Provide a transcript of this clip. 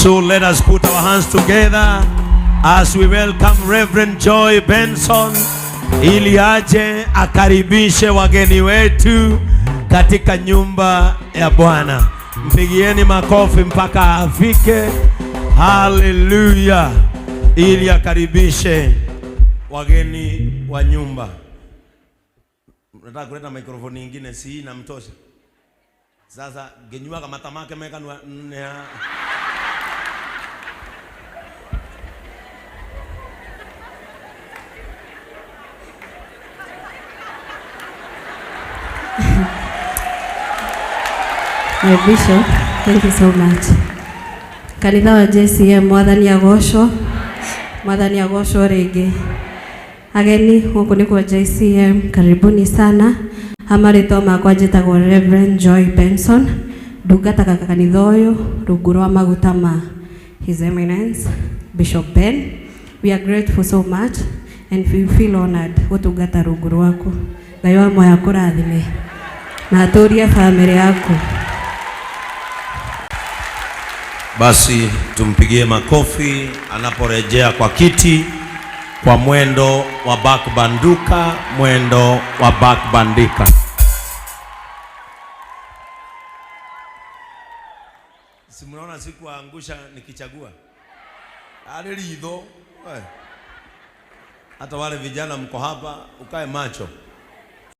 So let us put our hands together as we welcome Reverend Joy Benson ili aje akaribishe wageni wetu katika nyumba ya Bwana. Mpigieni makofi mpaka afike. Haleluya! Ili akaribishe wageni wa nyumba. Nataka kuleta microphone nyingine, si inamtosha. Sasa genyuaga matamake mekanwa nne. My Bishop, thank you so much. Kanitha wa JCM, Mwathani agocwo, Mwathani agocwo rĩngĩ. Ageni gũkũ nĩ kwa JCM, karibuni sana. Amarĩtwa makwa njĩtagwo Reverend Joy Benson, ndungataga kanitha ũyũ rungu rwa maguta ma His Eminence Bishop Ben. We are grateful so much and we feel honored gũtungata rungu rwaku. Ngai wa muoyo akũrathime na atũrie family yaku. Basi tumpigie makofi anaporejea kwa kiti kwa mwendo wa back banduka, mwendo wa back bandika. Si mnaona sikuangusha nikichagua? Alitho. Hata wale vijana mko hapa, ukae macho.